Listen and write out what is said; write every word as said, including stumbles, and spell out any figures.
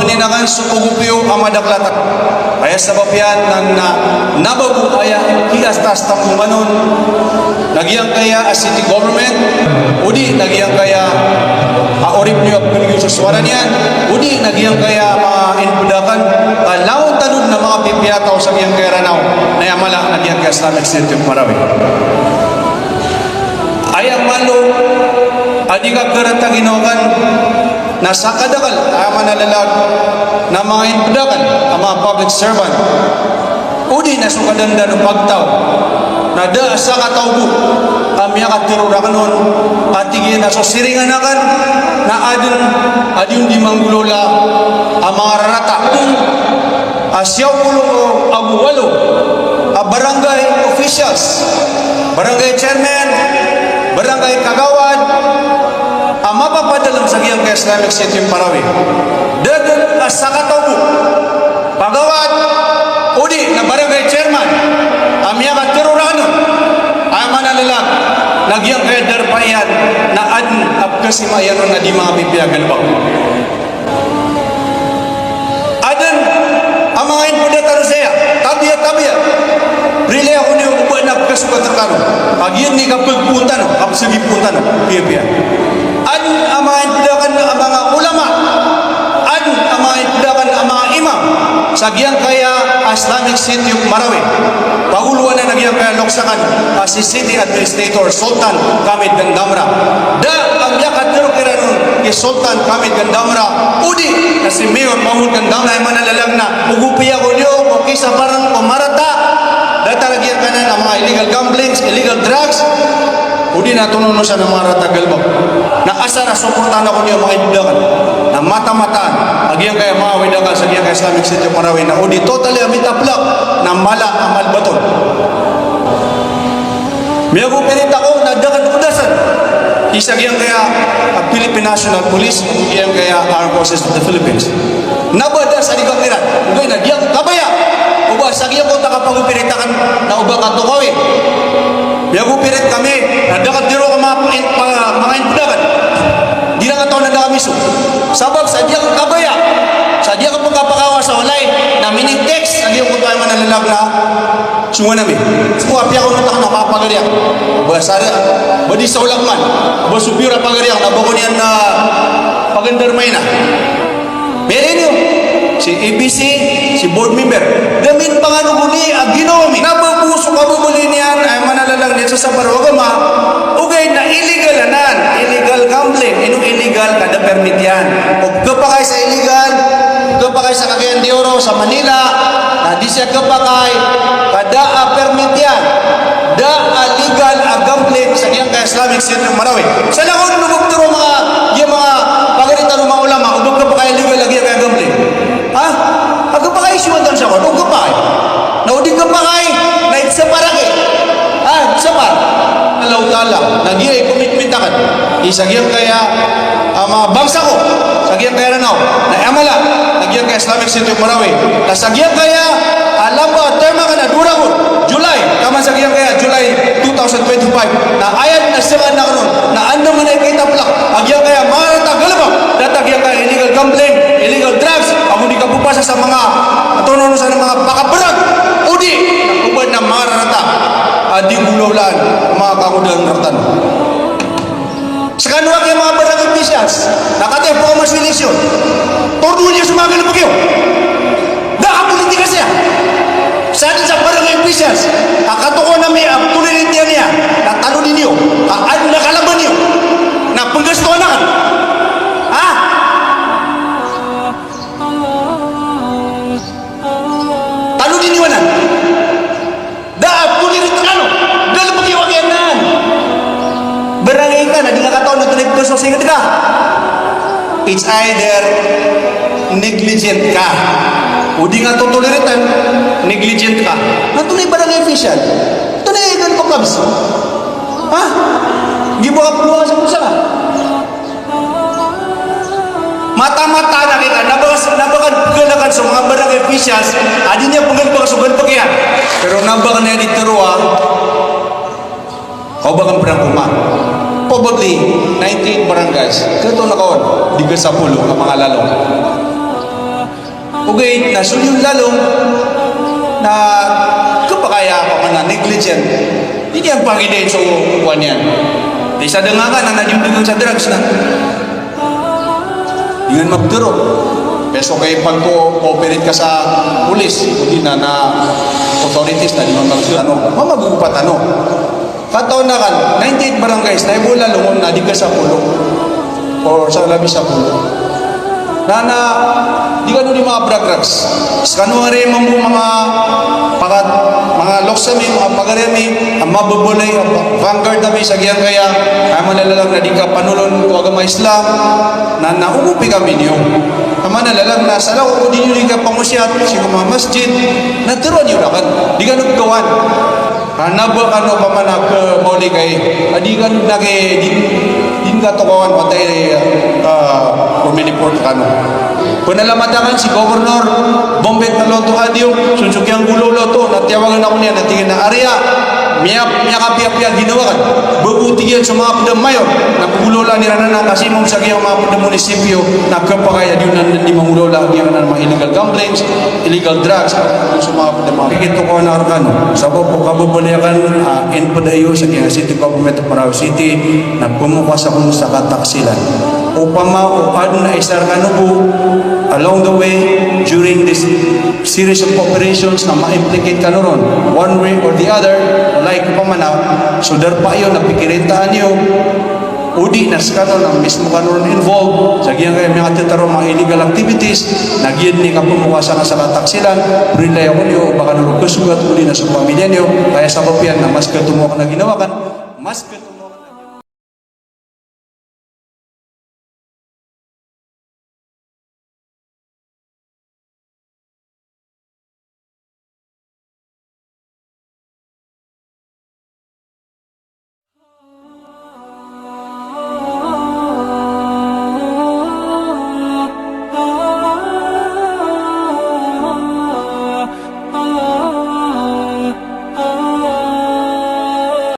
Ina kan so pagopiyo a madaklatan. Aya sabap iyan na, na, na ba bo aya kiyastas tano manon na giyangkaya a city government, odi na giyangkaya a orip niyo a pagaliyo sa suwara niyan, odi na giyangkaya a manga inpedakan, ka langon tano na manga pipiya taw sa giyangkaya Ranao, na aya mala na giyangkaya Islamic State of Marawi. Aya malo a di ka karata ginawa kan na sakadakel a manalalag na manga inpedakan a manga public servant, odi na so kadandan o pagtaw, na da a sakataw bo a miyakatero raken on, a tig iyan a so siringan aken na aden a di on di manggolawla a manga rarata. A siyaw polo ago walo a barangay officials, barangay chairman, barangay kagawad, a mapapadalem sa giyangkaya Islamic State of Marawi. Da den a sakataw bo, kagawad, odi na barangay chairman a miyakatero raken on a manalalag na giyangkaya darpa iyan na aden a pekasima iyan on a di manga pipiya a galebek. Aden a manga inpedakan saya, tabiya, tabiya. Rilai ako niyo o ba na pekasogat rekano. Kagiya ini kapegpoon tano, kapesegi poon tano. Piya, piya. Aden a manga inpedakan a manga ulama. Aden a manga inpedakan a manga imam sa giyangkaya Islamic State of Marawi. Pagolowan a giyangkaya lokes aken a si City Administrator Sultan Kamid Gandamra. Da a miyakatero kiran on ki Sultan Kamid Gandamra, odi na si Mayor Mahmood Gandamra, aya manalalag na ogopiya ko niyo ko kisaparan ko marata. Datar a giyangkanan a manga illegal gamblings, illegal drugs, odi na tononosan a manga rarata a galebek. Na asar a soportaan ako niyo a manga inpedakan na mataan-mataan a giyangkaya manga awid akal sa giyangkaya Islamic State of Marawi na odi totally a mitaplak na mala a malbat on. Miyagopirit ako na da aken odasan i sa giyangkaya a Philippine National Police, giyangkaya Armed Forces of the Philippines. Na ba da sa di ka kiran, ogaid na di ako kabaya o ba sa giyangkoto a kapagopirit aken na o ba katokawi. Miyagopirit kami na da aken tero ko manga, pa, manga inpedakan. Di na kataw na da kami so. Sabap sa di ako kabaya, sa di ako pekapakawa sa walay, na mini-text a giyangkoto a aya manalalag na songowan ami. So apiya ko na takna kapagariya. Ba sa, ba di sa ulak man. Ba so piyor a pagariya na ba ko niyan na pagandarmay na. Miyari niyo si A B C, si board member. Da min panganogoni a ginawa mi. Na ba bo so kababaloy niyan a aya manalalag niyan sa sapar o agama. Ogaid na illegal anan, illegal gambling, ino illegal, ka da permit iyan. O khapakay sa illegal, khapakay sa Cagayan de Oro sa Manila, na di siya khapakay, ka da a permit iyan. Da a legal a gambling sa giyangkaya Islamic State of Marawi. Sa langon o ba ptero manga, giya manga pagari tano manga ulama, o ba khapakay a legal a giyangkaya gambling. Ha? A khapakay siyowan tano sa kon, o khapakay. Na o di khapakay, na ipsapar aki. Ha? Ipsapar. Allahu Ta'ala, na giya i commitment aken i sa giyangkaya a manga bangsa ko, sa giyangkaya Ranao, na aya mala na giyangkaya Islamic State of Marawi. Na sa giyangkaya a lamba a term aken a dowa ragon, July, taman sa giyangkaya July two thousand twenty-five, na aya den a sangkanan aken on na andamanaya i kitaplak a giyangkaya manga rarata a galebek, datar a giyangkaya illegal gambling, illegal drugs, ago di kapepasa sa manga tononosan a manga pakabrag, odi na oba na manga rarata a di nggolawlaan a manga kangodaan a rarata. Sekano aki a manga barangay officials, na katii a pakaoma so eleksyon, tordoon iyo so manga galebek iyo. Da a politika saya. Sa den sa barangay officials a katokawan ami a tolerate iyan iyan, na tanodi niyo a aden a kalaban iyo na penggastoan aken. Ha? Tanodi niyo anan. Da a tolerate kano. Galebek iyo aki anan. Barangay ka na di nga kataw na tolerate ka so singed ka. It's either negligent ka, o di nga totolerate, negligent ka. Na tonaa i barangay official? Tonaa i galebek ka bes? Ha? Di ba ka peluang sa bulsa ka? Mataan-mataan aki ka, na ba, na ba ka pegalakan so manga barangay officials a di niyan penggalebek so galebek iyan. Pero na ba ka niyan di tero a, o ba ka perang koma. Probably, ninety-eight barangays. Katoon a kawan, di ka sapolo a manga lalong. Ogaid na so niyo lalong na kapakay a pamana negligent. Di niyan pangidain so kowan iyan. Di sa dn nga ka na nadiyodiyog sa drugs na. Di ngka maptharo. Peso kay pagko-cooperate ka sa police, o di na, na authorities na di mamagtano. Mamagopatano. Katawan akn, ninety-eight barangays na ibola lomon na di ka sapolo. Or sa labi sapolo. Na, na, di kano di manga bragrags. Skano ari mambo manga pakat, manga loks ami, manga pagari ami, a mababalay, a vanguard ami sa giyangkaya, a manalalag na di ka panolon ko agama Islam, na, na ogopi kami niyo. A manalalag na sa lako ko di niyo di ka pangosiyat, sii ko manga masjid, na tharoa niyo rakn. Di kano pkawan. Ka na ba kano pamana kamaoligay, a di kano na kay di, di ngka tokawan, matay, ah, ruminiport kano. Panalamatan akn si Governor Bombet Naloto Adio, so so kiyangolawla oto, na tiyawagan ako niyan, na tig iyan a, "Ari a, miya-, miyakapiyapiya ginawa kano." Bago tig iyan so manga pd a mayor, na pagolawlaan iran anan, kasi mambo sa giyangkai a manga pd a munisipyo, na kapakay a di onan di mangolawla, giyangkanan a manga illegal gamblings, illegal drugs, so manga pd a manga. Ikitokawan akn rkano, sabap ko kababalay akn, ah, inpd iyo sa giyangkai a City Government of Marawi City, na pmokasa kon sa kataksilan. Opama o adn a isa rkano bo, along the way, during this series of operations na ma-implicate kano ron, one way or the other, like opama na, so darpa iyo na pikirintaan iyo, o di na skano na mismo kano ron involved sa giyangkai a miyakathataro a manga illegal activities, na giyanan i kapmokasa na sa kataksilan, prilaya ko niyo, o ba kano ron kasogat, o di na so pamilya niyo, kaya sabap iyan na mas katomo akn a ginawa akn, mas kat-